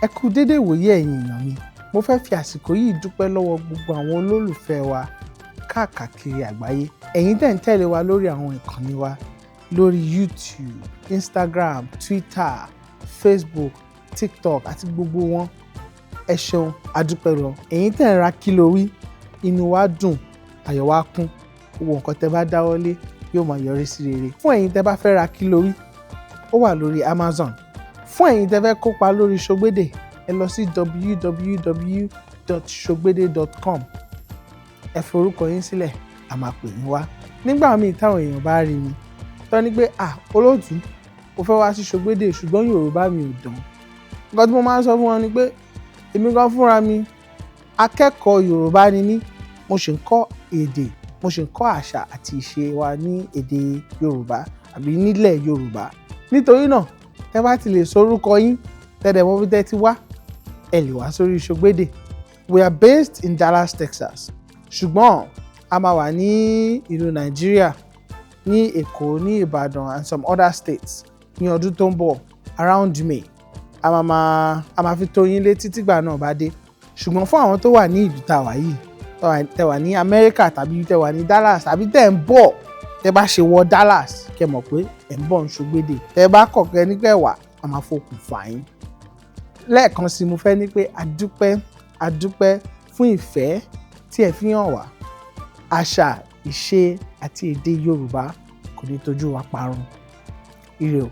Ẹ kú dédé ìwòyí, ẹ̀yin èèyàn mi. Mo fẹ́ fi àsìkò yìí dúpẹ́ lọ́wọ́ gbogbo àwọn olólùfẹ́ wa káàkiri àgbáyé, ẹ̀yin tẹ̀ ń tẹ̀lé wa lórí àwọn ìkànnì wa lórí YouTube, Instagram, Twitter, Facebook, TikTok àti gbogbo wọn. Ẹ ṣeun, adúpẹ́ lọ. Ẹ̀yin tẹ̀ ń ra Kí Lo Wí, inú wa dùn, ayọ̀ wa kún. Gbogbo nǹkan tẹ́ bá dáwọ́lé yóò máa yọrí sí rere. Fún ẹ̀yin tẹ́ bá fẹ́ ra Kí Lo Wí, ó wà lórí Amazon. Fún ẹ̀yin tẹ́ fẹ́ kópa lórí Ṣogbédè, ẹ lọ sí www.sogbede.com, ẹ forúkọ yín sílẹ̀, a máa pè yín wá. Nígbà míì táwọn èèyàn bá rí mi tó ní pé, "Ah, olóòtú, mo fẹ́ wá sí Ṣogbédè, ṣùgbọ́n Yorùbá mi ò dán," nǹkan tí mo máa ń sọ fún wọn ni pé èmi gan fúnra mi, akẹ́kọ̀ọ́ Yorùbá ni mí. Mo sì ń kọ́ èdè, mo sì ń kọ́ àṣà àti ìṣe wa ní èdè Yorùbá àbí nílẹ̀ Yorùbá. Nítorí náà, tẹ́ bá ti lè sọ orúkọ yín, tẹ́ dẹ̀ mọ̀ bí tẹ́ ti wá, ẹ lè wá sórí Ṣogbédè. We are based in Dallas, Texas, ṣùgbọ́n a máa wà ní ìlú Nàìjíríà, ní Èkó, ní Ìbàdàn and some other states ní ọdún tó ń bọ̀ around May. A máa fi tó yín létí tígbà náà bá dé. Ṣùgbọ́n fún àwọn tó wà ní ìlú tá a wà yìí, tẹ́ wà ní Amẹ́ríkà tàbí tẹ́ wà ní Dallas tàbí tẹ́ ń bọ̀, tẹ́ bá ṣe wọ Dallas, kẹ́ mọ̀ pé ẹ̀ ń bọ̀ ń Ṣogbédè. Tẹ́ bá kọ̀kẹ́ nípẹ̀ wá, a máa fokùn fà yín. Lẹ́ẹ̀kan sí, mo fẹ́ ní pé a dúpẹ́, a dúpẹ́ fún ìfẹ́ tí ẹ fi hàn wá. Àṣà, ìṣe àti èdè Yorùbá kò ní tójú wa parun. Ire o.